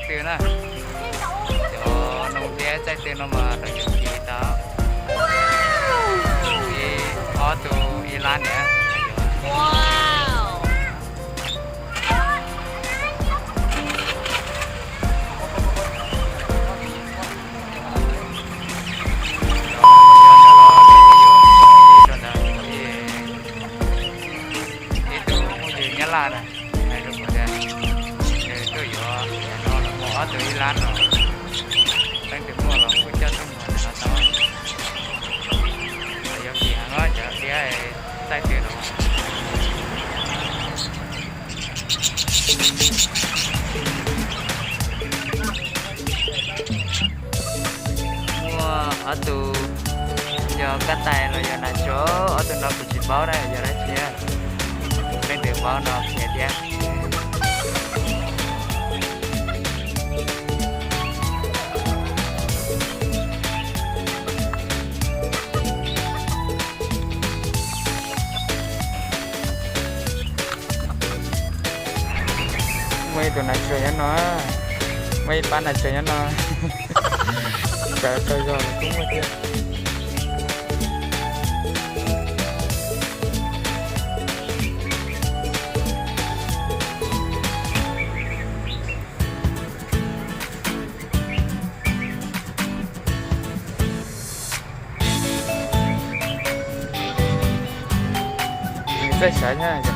Tw na, cov noog thiab txaij tw no mas lawv yuav kiv tau ib ob tug ib lab niam. Ib tug phooj ywg Nyab Laj na, hais rau kuv tias nws tuaj yuav cov no los muaj ob tug ib lab no, leej twg muaj los kuj coj tuaj muag ntawm no tau. Yuav kim heev cov diab txaij tw no. Muaj ob tug yog kab tais los yog nas tsuag, ob tug no kuv tsis paub na yog dab tsi, leej twg paub no qhia thiab. Muaj ib tug nas tsuag nyob no, muaj ib pab nas tsuag nyob no. Sawv tau zog los kuj muaj thiab. Txawj sawv thiab,